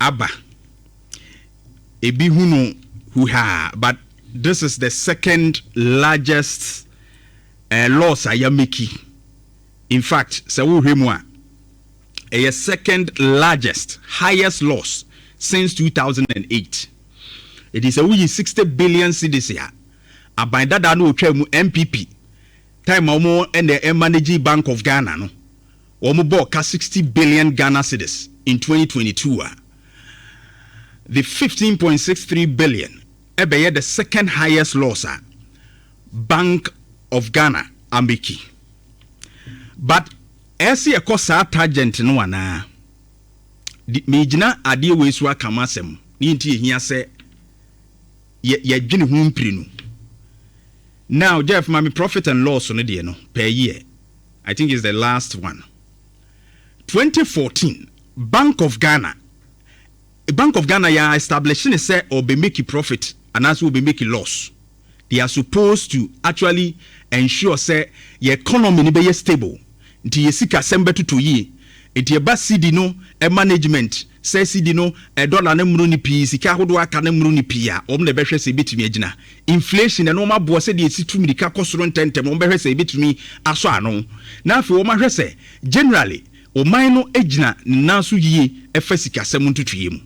Aba ebi hu no huhaa, but this is the second largest loss a yɛamake. In fact, sɛ wohwɛ mu a, ɛyɛ second largest, highest loss since 2008. Ɛti sɛ woyi 60 billion cedis a aban dada no otwa mu, NPP time a wɔn ɛna ɛmanage Bank of Ghana no, wɔn bɔɔ ka 60 billion Ghana cedis in 2022 a, the 15.63 billion ɛbɛyɛ the second highest loss a Bank of Ghana amake. But ɛsɛ yɛkɔ saa tangent no anaa megyina adeɛ wei so aka m asɛm ne nti ehia sɛ yɛdwene ho mpiri no. Now, Jeff, ma me profit and loss no deɛ no per year. I think it's the last one, 2014. Bank of Ghana yɛ establish ne sɛ ɔbɛ make profit anaasɛ ɔbɛ make loss, they are supposed to actually ensure sɛ yɛ economy ni bɛyɛ stable, nti yɛ sika sɛm bɛtoto yie. Nti ɛba cedi no management, sɛ cedi no dollar no mmuru no pii, sika ahodoɔ aka no mmuru no pii a, wɔn na ɛbɛhwɛ sɛ ebɛtumi agyina inflation. Ɛno wɔn aboɔ sɛdeɛ esi tu mirika kɔ soro ntɛntɛm, wɔn bɛhwɛ sɛ ebɛtumi asɔ ano, na afei wɔn ahwɛ sɛ generally ɔman no gyina ne nan so yie ɛfa sikasɛm ntutuiɛ mu.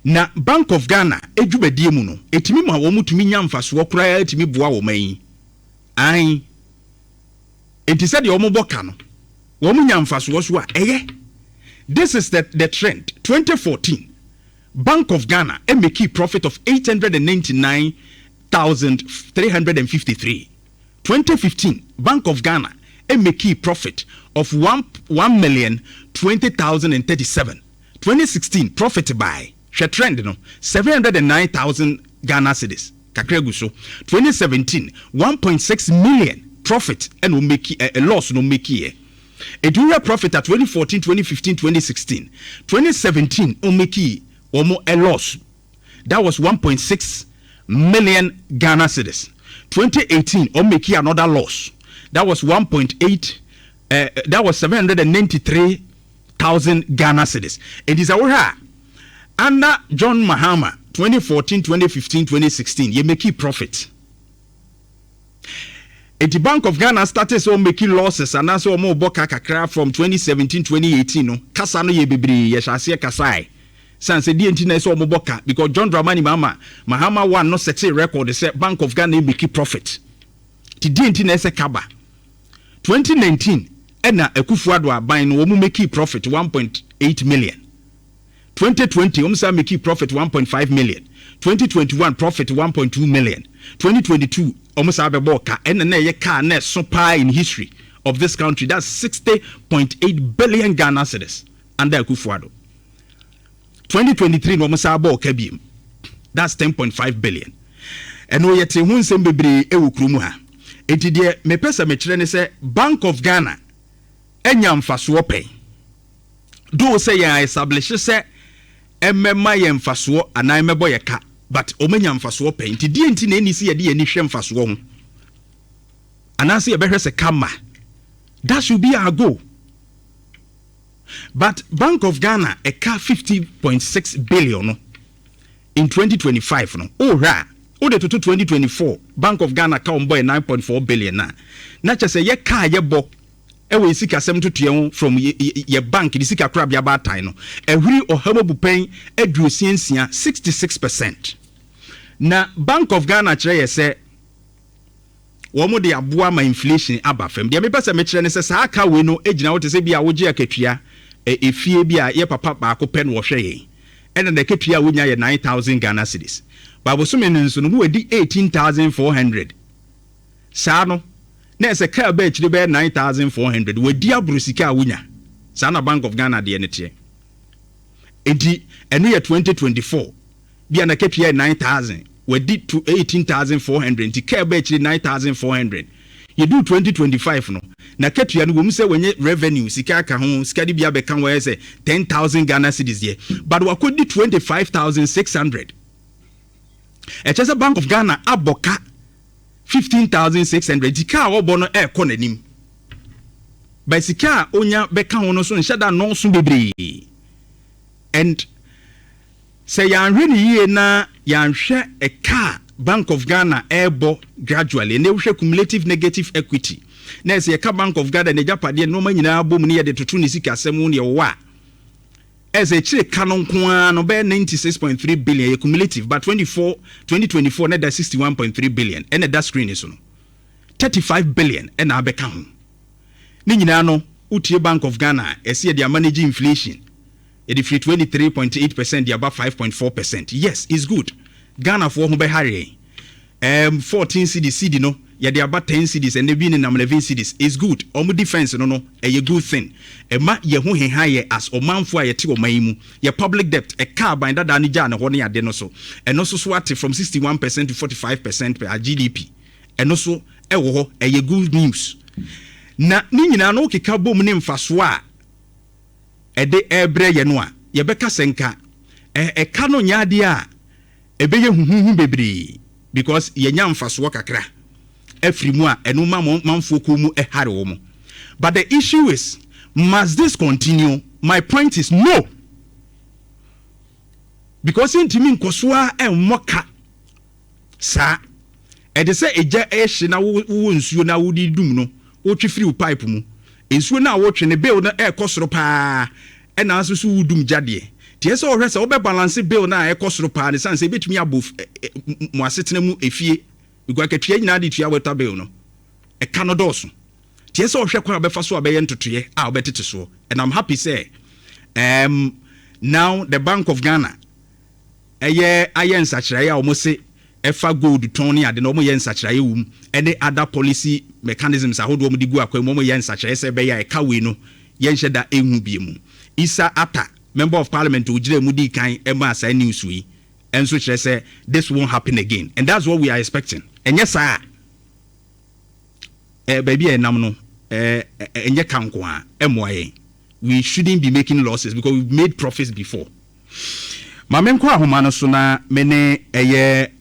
Na Bank of Ghana edwumadie mu no, etumi ma wɔn tumi nya mfasoɔ koraa, etumi boa wɔn yi ayi. Nti sɛdeɛ wɔn bɔ ka no, wɔn nya mfasoɔ so a ɛyɛ. This is the trend. 2014, Bank of Ghana emake profit of 899,353. 2015, Bank of Ghana emake profit of 1,020,037. 2016, profit by hwɛ trend no, 709,000 Ghana cedis kakra gu so. 2017, 1.6 million profit ɛna ɔmake ɛ loss na ɔmake yɛ. Etu wura profit at 2014, 2015, 2016, 2017, ɔmake wɔn a loss that was 1.6 million Ghana cedis. 2018, ɔmake another loss that was 1.8, that was 793,000 Ghana cedis. Eti sɛ wohwɛ a, under John Mahama, 2014, 2015, 2016, yɛ make profit. Eti Bank of Ghana started sɛ wɔn losses anaasɛ wɔn bɔ ka kakra from 2017, 2018 no, kasa no yɛ bebree. Yɛhyɛ aseɛ kasae san sɛ deɛ nti na ɛsɛ wɔn bɔ ka, because John Dramani Mahama one no set record sɛ Bank of Ghana make profit. Ti deɛ nti na ɛsɛ kaba 2019 ɛna Akufo Addo aban no wɔn make profit 1.8 million. 2020, wɔn san make profit 1.5 million. 2021, profit 1.2 million. 2022, wɔn san bɛbɔ ka, ɛna na ɛyɛ kaa na ɛso paa in history of this country, that's 60.8 billion Ghana cedis under Akufo Addo. 2023 na wɔn san bɔ ɔka biem, that's 10.5 billion. Ɛno yɛte ho nsɛm bebree ɛwɔ kurom ha. Eti deɛ mepɛ sɛ mekyerɛ ne sɛ Bank of Ghana ɛnya mfasoɔ pɛn doo sɛ yɛn establish sɛ ɛmɛma yɛn mfasoɔ anaa ɛmɛbɔ yɛ ka, but ɔmanya mfasoɔ pɛn. Nti deɛ nti na ɛni sɛ yɛde yɛn ani hwɛ mfasoɔ ho anaasɛ yɛbɛhwɛ sɛ kama, that should be our goal. But Bank of Ghana ɛka 50.6 billion no in 2025 no, wohwɛ a, wode toto 2024 Bank of Ghana ka wɔn bɔ yɛ 9.4 billion na kyerɛ sɛ yɛ kaa yɛbɔ ɛwɔ yɛ sikasɛm totoɛ ho from yɛ bank de sika korabea baatan no ɛhuri 66%, 66%. Na Bank of Ghana kyerɛ yɛ sɛ wɔn de aboa ma inflation aba fam. Deɛ mepɛ sɛ mekyerɛ ne sɛ saa aka wei no gyina hɔ te sɛ bi a wogye akatua, efie bi a yɛ papa baako pɛ no wɔhwɛ yɛn, ɛna na akatua a wonya yɛ 9,000 Ghana cedis. Baabosome no nso no mo wadi 18,400. Saa no na ɛsɛ kaa bɛɛ akyire bɛyɛ 9,400, wadi aboro sika a wonya. Saa na Bank of Ghana deɛ ne teɛ. Enti ɛno yɛ 2024 bi a na akatua yɛ 9,000, wadi to 18,400, nti kaa bɛɛ akyire 9,400. Yɛdu 2025 no, na katua no wɔm sɛ wɔnyɛ revenue sika aka ho, sika de bi abɛka ho, ɛyɛ sɛ 10,000 Ghana cedis deɛ, but wakɔdi 25,600. Ɛkyɛ sɛ Bank of Ghana abɔ ka 15,600. Nti kaa a wɔbɔ no ɛɛkɔ n'anim, but sika a onya bɛka ho no so nhyɛ da nɔɔso bebree. And Sɛ yɛanhwɛ ne yie na yɛanhwɛ ɛka a Bank of Ghana ɛrebɔ gradually, ɛnna wohwɛ cumulative negative equity na ɛsɛ yɛka Bank of Ghana n'agyapadeɛ, nneɛma nyinaa bɔ mu ne yɛde toto ne sikasɛm ne ɛwɔ a, ɛsɛ akyire ka no nko ara no bɛyɛ 96.3 billion yɛ cumulative, but 24 2024 na ɛda 61.3 billion. Ɛna ɛda screen so no, 35 billion ɛna abɛka ho. Ne nyinaa no, wotie Bank of Ghana a, ɛsɛ yɛde amanage inflation, yɛde firi 23.8% de aba 5.4%. Yes, it's good. Ghanafoɔ ho bɛhare yɛn. 14 cedis, cedi no yɛde aba 10 cedis, ɛnɛ bi nenam 11 cedis. It's good. Ɔmo defense no, ɛyɛ good thing. Ɛma yɛ ho heha yɛ as ɔmanfoɔ a yɛte ɔman yi mu. Yɛ public debt, ɛka aban dadaa no gyaa ne hɔ ne ade no so, ɛno nso so ate from 61% to 45% per GDP. Ɛno so ɛwɔ hɔ, ɛyɛ good news. Na ne nyinaa no, wokeka bom ne mfasoɔ a ɛde ɛrebrɛ yɛ no a, yɛbɛka sɛ nka ɛka no nyɛ adeɛ a ɛbɛyɛ huhuhu bebree, because yɛnya mfasoɔ kakra afiri mu a ɛno ma manfoɔ kɔn mu ɛhare wɔ mu. But the issue is, must this continue? My point is no, because ntumi nkɔso a ɛmmɔ ka saa. Ɛde sɛ egya ɛhye na wowɔ nsuo na wode dum no, wotwe firi wo pipe mu nsuo no a wotwe ne bill no ɛrekɔ soro paa, ɛna nso so wodum gya deɛ tiɛ sɛ wɔhwɛ sɛ wobɛ balance bill no a ɛkɔ soro paa ne sane sɛ ɛbɛtumi abɔ mo asetena mu efie, because akatua nyinaa de tua water bill no, ɛka no dɔɔso. Tiɛ sɛ ɔhwɛ kwan a bɛfa so a bɛyɛ ntotoeɛ a wobɛtete soɔ. And I'm happy sɛ now the Bank of Ghana ɛyɛ ayɛ nsakyerɛeɛ a wɔn se ɛfa gold tɔn ne ade na wɔn yɛ nsakyerɛeɛ wɔ mu, ɛne other policy mechanisms ahodoɔ wɔn de gu akwan mu. Wɔn yɛ nsakyerɛeɛ sɛ ɛbɛyɛ a ɛka wei no yɛnhyɛ da ehu bie mu. Issah Arthur, member of parliament, ogyina mu di kan ɛmaa saa news yi ɛnso kyerɛ sɛ this won't happen again, and that's what we are expecting. Ɛnyɛ saa, baabi a ɛnam no, ɛnyɛ ka nko a ɛmmoa yɛn. We shouldn't be making losses because we've made profits before. Maame, nkɔ ahoma no so na me ne ɛyɛ